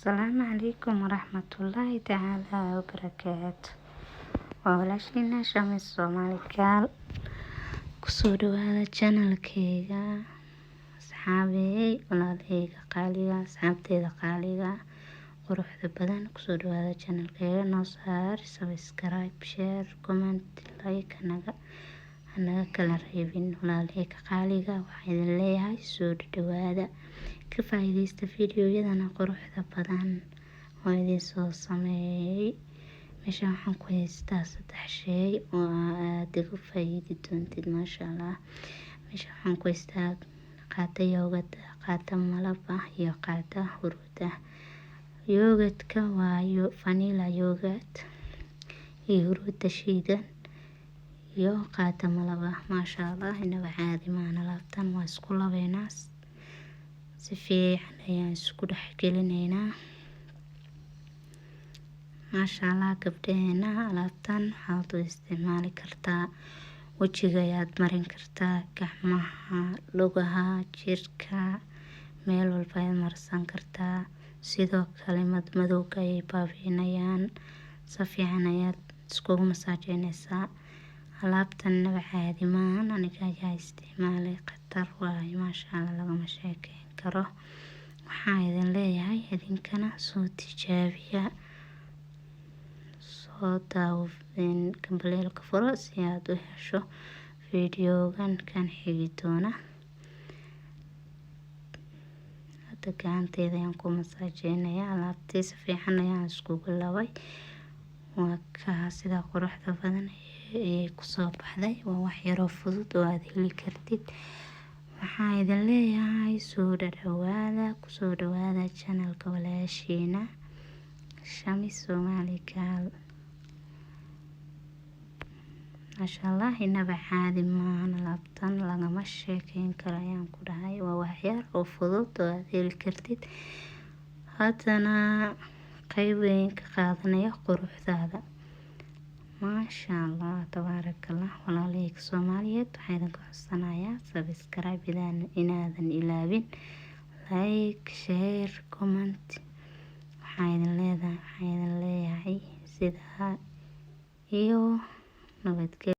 Asalaamu calaykum waraxmatullaahi tacaala wabarakaatu. Waa walaashiina Shamis Soomaali Gaal. Kusoo dhawaada channelkeyga, asxaabey, walaalaheyga qaaliga, asxaabteyda qaaliga, quruxda badan. Kusoo dhawaada channelkeyga, noo saar subscribe, share, comment, like, hanaga kala reebin. Walaalaheyga qaaliga, waxaan idin leeyahay soo dhawaada, ka faa'iidaysta fiidiyowyadana quruxda badan oo idin soo sameeyay. Meeshan waxaan ku haystaa saddex shay oo aad iga faa'iidi doontid, maasha Allah. Meeshan waxaan ku haystaa qaado yogurt ah, qaado malab ah iyo qaado huruud ah. Yogurtka waa vanilla yogurt iyo huruudda shiidan iyo qaado malab ah. Maasha Allah, inaba caadi maahan alaabtan. Waa isku labeynaa, si fiican ayaan isku dhex gelinaynaa. Maasha Allah, gabdhaheena, alaabtan waxaad u isticmaali kartaa wejiga ayaad marin kartaa, gacmaha, lugaha, jirka, meel walba ayaad marsan kartaa. Sidoo kale madmadowga ayay baabi'inayaan. Si fiican ayaad iskugu masaajeynaysaa. Alaabtan inaba caadi maahan, aniga ayaa isticmaalay, khatar waaye, maasha Allah, lagama sheekeyn karo. Waxaan idin leeyahay idinkana soo tijaabiya, soo daawo, gambaleelka furo si aad u hesho fiidiyogan kan xigi doona. Hadda gacanteyda ayaan ku masaajeynayaa. Alaabtii si fiican ayaan iskugu labay. Waa kaa, sida quruxda badan ayay kusoo baxday. Waa wax yaroo fudud oo aad heli kartid. Waxaan idin leeyahay soo dhadhawaada, kusoo dhawaada channelka walaashiina Shami Somali Girl. Maasha Allah, inaba caadi maahan alaabtan, lagama sheekeyn karo ayaan ku dhahay. Waa waxyar oo fudud oo aad heli kartid, haddana qeyb weyn ka qaadanaya quruxdaada. Maasha Allah, tabaarakallah. Walaalahayga Soomaaliyeed, waxaan idinka codsanayaa subscribe inaadan ilaabin, like, share, comment. Waxaan idin leedahay, waxaan idin leeyahay sidaa iyo nabadgelyo.